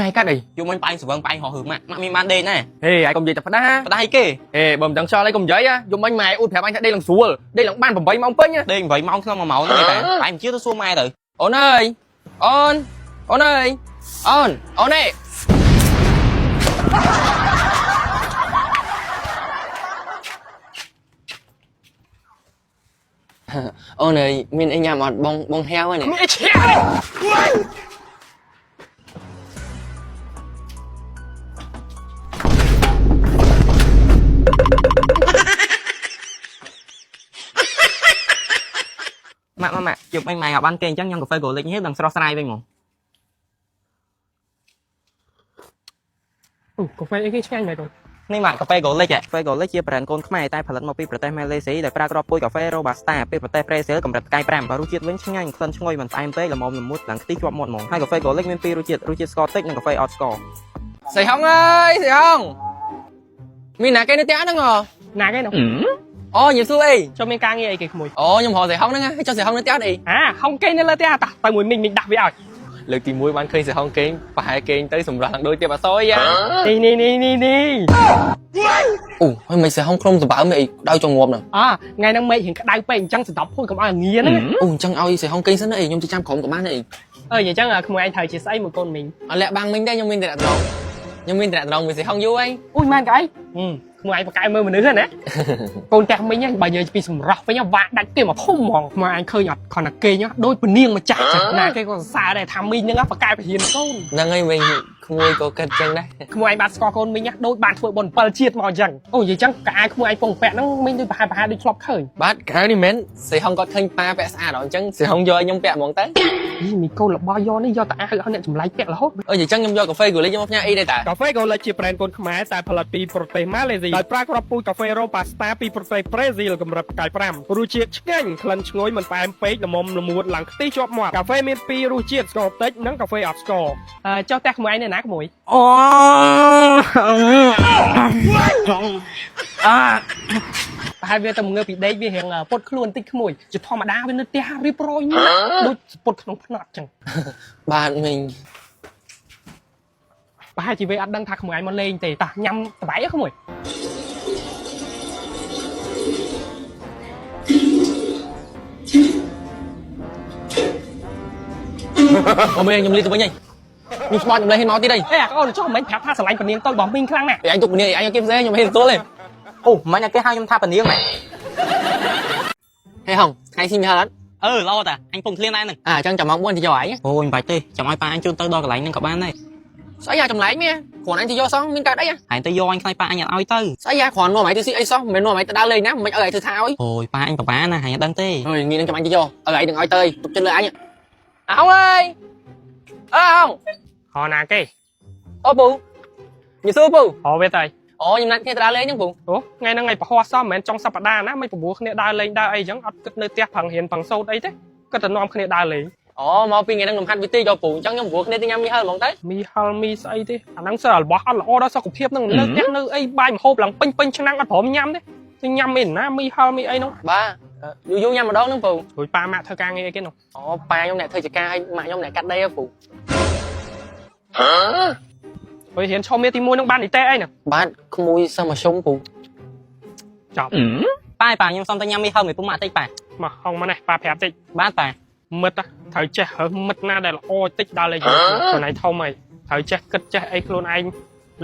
ម៉ែកាត់អី យប់មិញប៉ែងស្វឹងប៉ែងហោះហឺម៉ាក់ម៉ាក់មានបានដេកណែ ហេឯងកុំនិយាយតែផ្ដា ផ្ដាយគេ ហេបើមិនដឹងខ្យល់អីកុំនិយាយយប់មិញម៉ែអ៊ូតប្រាប់អញថាដេកឡើងស្រួលដេកឡើងបាន8ម៉ោងពេញ ដេក8ម៉ោងក្នុង1ម៉ោងហ្នឹងឯងប៉ែប៉ែមិនជឿទៅសួរម៉ែទៅ អូនអើយអូនអូនអើយអូនអូនអេអូនអើយមានអីញ៉ាំអត់បងបងហែវហ្នឹង មានអីឈាទេ ម៉ាក់ម៉ាក់ម៉ាក់យប់មិញម៉ែអត់បានគេអញ្ចឹងញ៉ាំកាហ្វេកូលិចនេះដឹងស្រស់ស្រាយវិញហ្មង អូកាហ្វេអីគេឆ្ងាញ់មែនកូន នេះម៉ាក់កាហ្វេកូលិចកាហ្វេកូលិចជាប្រេនកូនខ្មែរតែផលិតមកពីប្រទេសម៉ាឡេស៊ីដែលប្រើគ្រាប់ពូជកាហ្វេរ៉ូបាស្តាពីប្រទេសប្រេស៊ីលកម្រិតផ្កាយ5បើរសជាតិវិញឆ្ងាញ់ក្លិនឈ្ងុយមិនផ្អែមពេកល្មមល្មួតឡើងខ្ទិះជាប់មាត់ហ្មងហើយកាហ្វេកូលិចមានពីររសជាតិរសជាតិស្ករតិចនិងកាហ្វេអត់ស្ករ ស្រីហងអើយស្រីហងមានណាគេនៅផ្ទះហ្នឹងហ៎ ណាគេនោះ អូញ៉ាំសួរអី ចុះមានការងារអីគេក្មួយ អូខ្ញុំរកស្រីហងហ្នឹងហ៎ចុះស្រីហងនៅផ្ទះអត់អី អាហុងគេនៅលើផ្ទះតាទៅមួយមីងមីងដាស់វាឲ្យ លើកទី1បានឃើញស្រីហងគេងប្រហែលគេងទៅសម្រាប់ឡើងដូចទៀតអសយយ៉ា នេះនេះនេះនេះនេះ អូហើយមិនស្រីហងក្រុមសម្បើមអីដៅចង់ងាប់ហ្នឹង អាថ្ងៃហ្នឹងមេឃរៀងក្តៅពេកអញ្ចឹងសណ្ដប់ភួយកុំឲ្យងាហ្នឹង អូអញ្ចឹងឲ្យស្រីហងគេងសិនអីខ្ញុំទៅចាំក្រុមក៏បានដែរអី អឺនិយាយចឹងក្មួយឯងត្រូវជាស្អីមួយកូនមីង អត់លាក់បាំងមិញដែរខ្ញុំមានតំណត្រងខ្ញុំមានតំណត្រងមួយស្រីហងយូរហើយ អូយមែនកអីក្មួយឯងបកកែមើលមនុស្សហ្នឹងណាកូនផ្ទះមីងបើនិយាយពីសម្រស់វិញវាក់ដាច់ទៀតមកធំហ្មងក្មួយឯងឃើញអត់គ្រាន់តែគេងដូចពនាងម្ចាស់ចឹងណាគេក៏សរសើរដែរថាមីងហ្នឹងបកកែពហិនកូន ហ្នឹងហើយវិញក្មួយក៏គិតចឹងដែរ ក្មួយឯងបានស្គាល់កូនមីងដូចបានធ្វើបុណ្យ7ជាតិមកអញ្ចឹងអូនិយាយចឹងកៅអៅក្មួយឯងពងពាក់ហ្នឹងមីងដូចប្រហែលប្រហែលដូចធ្លាប់ឃើញ បាទក្រៅនេះមែនស្រីហងគាត់ឃើញប៉ាពាក់ស្អាតដល់អញ្ចឹងស្រីហងយកឲ្យខ្ញុំពាក់ហ្មងទៅ យីមីកូនរបស់យកនេះយកតែអាវឲ្យអ្នកចម្លែកពាក់រហូត អើយអញ្ចឹងខ្ញុំយកកាហ្វេកូលីខ្ញុំមកផ្ញើអីដែរតា កាហ្វេកូលេជាប្រេនកូនខ្មែរតែផលិតពីប្រទេសម៉ាឡេស៊ីដោយប្រើគ្រាប់ពូជកាហ្វេរ៉ូប៉ាស្តាពីប្រទេសប្រេស៊ីលកម្រិតផ្កាយ5រសជាតិឆ្ងាញ់ក្លិនឈ្ងុយមិនផ្អែមពេកល្មមល្មួតឡើងខ្ទិះជាប់មាត់កាហ្វេមានពីររសជាតិស្ករតិចនិងកាហ្វេអត់ស្ករអឺចុះផ្ទះក្មួយឯងនៅណាក្មួយ អូអា ប្រហែលវាទៅងើបពីដេកវារៀងពុតខ្លួនតិចក្មួយជាធម្មតាវានៅផ្ទះរៀបរយណាស់ដូចពុតក្នុងផ្នត់ចឹង បាទមីង ប្រហែលជាវាអត់ដឹងថាក្មួយឯងមកលេងទេតោះញ៉ាំតបែកហ៎ក្មួយ អូមីងខ្ញុំលីទៅវិញហើយខ្ញុំស្បត់ខ្ញុំលេងឲ្យមកទៀតហើយ អេអាកូនចុះមិនប្រាប់ថាស្រឡាញ់ពនាងតូចរបស់មីងខ្លាំងណាស់ ឯងទុកគ្នាឯងឲ្យគេផ្សេងខ្ញុំហេទទួលទេ អូមិញគេហៅខ្ញុំថាពនាងម៉ែ ហេហងថ្ងៃស៊ីមីហលអត់ អឺល្អតាអញពងឃ្លានដែរហ្នឹង អាអញ្ចឹងចាំម៉ោង4ទៅយកឯង អូយមិនបាច់ទេចាំឲ្យប៉ាអញជូនទៅដល់កន្លែងហ្នឹងក៏បានដែរ ស្អីអាចម្លែកមែនគ្រាន់អញទៅយកសោះមានកើតអី ហែងទៅយកអញខ្លាចប៉ាអញអត់ឲ្យទៅ ស្អីអាគ្រាន់នាំឯងទៅស៊ីអីសោះមិនមែននាំឯងទៅដើរលេងណាមិនឲ្យឯងធ្វើថាឲ្យ អូយប៉ាអញប្របានណាហែងអត់ដឹងទេ ហើយងាយនឹងចាំអញទៅយកឲ្យឯងនឹងឲ្យទៅទុកចិត្តលើអញអោអើយអើហង ហោណាគេ អូពូញសួរពូ ហោវាទៅ អូខ្ញុំណាត់គ្នាទៅដើរលេងហ្នឹងពូ អូថ្ងៃហ្នឹងថ្ងៃពហោះសមមិនមែនចុងសប្តាហ៍ណាមិនបបួលគ្នាដើរលេងដើរអីចឹងអត់គិតនៅផ្ទះប្រឹងរៀនប្រឹងសូត្រអីទេគិតតែនាំគ្នាដើរលេង អូមកពីថ្ងៃហ្នឹងលំហាត់វិធីយកពូអញ្ចឹងខ្ញុំព្រោះគ្នាទៅញ៉ាំមីហិលហ្មងទៅ មីហលមីស្អីទេអាហ្នឹងសើរបស់អត់ល្អដល់សុខភាពហ្នឹងនៅផ្ទះនៅអីបាយម្ហូបឡើងពេញពេញឆ្នាំងអត់ព្រមញ៉ាំទេទៅញ៉ាំអីណាមីហលមីអីហ្នឹង បាទយូរយូរញ៉ាំម្ដងហ្នឹងពូ រួចប៉ាម៉ាក់ធ្វើការងារអីគេនោះ អូប៉ាខ្ញុំអ្នកធ្វើចការឲ្យម៉ាក់ខ្ញុំអ្នកកាត់ដីហ៎ពូ ហើយរៀនឈុំមាទី1ហ្នឹងបាននីតេអីហ្នឹង បាទក្មួយសិសមធ្យមពូ ចប់ ប៉ាប៉ាខ្ញុំសុំទៅញ៉ាំមីហឹមមួយពុំម៉ាក់តិចប៉ា មកហងមកនេះប៉ាប្រាប់តិច បាទប៉ា មិត្តត្រូវចេះរើសមិត្តណាដែលល្អតិចដើរលេងខ្លួនឯងធំហើយត្រូវចេះគិតចេះអីខ្លួនឯង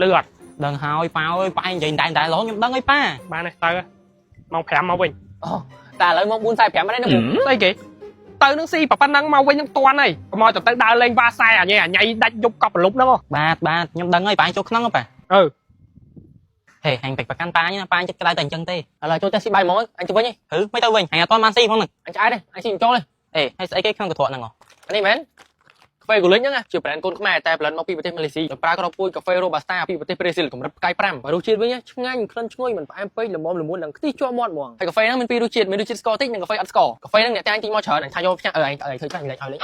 លឿអត់ ដឹងហើយប៉ាអើយប៉ាអញនិយាយតែតែរហូតខ្ញុំដឹងហើយប៉ា បានទេទៅម៉ោង5មកវិញ អូតែឥឡូវម៉ោង4:45ហើយណាពូ ស្អីគេទៅនឹងស៊ីប៉ុណ្ណឹងមកវិញនឹងតន់ហើយកុំឲ្យទៅដើរលេងវ៉ាសែអាញ៉ៃអាញ៉ៃដាច់យប់កប់ប្រលប់ហ្នឹង បាទបាទខ្ញុំដឹងហើយប៉ាអញចូលក្នុងហ៎ប៉ា អឺ ហេហែងបាច់ប្រកាន់ប៉ាអញណាប៉ាអញចិត្តក្តៅតែអញ្ចឹងទេ ឥឡូវចូលផ្ទះស៊ីបាយហ្មងអញទៅវិញ ហឺមិនទៅវិញហែងអត់ទាន់បានស៊ីផងហ្នឹង អញឆ្អែតទេអញស៊ីមិនចូលទេ អេហើយស្អីគេក្នុងកន្ត្រកហ្នឹងហ៎ អានេះមែនកាហ្វេកូលិញហ្នឹងជាប្រេនកូនខ្មែរតែផលិតមកពីប្រទេសម៉ាឡេស៊ីដោយប្រើគ្រាប់ពូជកាហ្វេរ៉ូបាស្តាពីប្រទេសប្រេស៊ីលកម្រិតផ្កាយ5បើរសជាតិវិញឆ្ងាញ់ក្លិនឈ្ងុយមិនផ្អែមពេកល្មមល្មួននិងខ្ទិះជាប់មាត់ហ្មងហើយកាហ្វេហ្នឹងមានពីររសជាតិមានរសជាតិស្ករតិចនិងកាហ្វេអត់ស្ករកាហ្វេហ្នឹងអ្នកចាញ់ទិញមកច្រើនអញថាយកផ្ញើឲ្យឯងឲ្យធ្វើចាញ់លេខឲ្យលេខ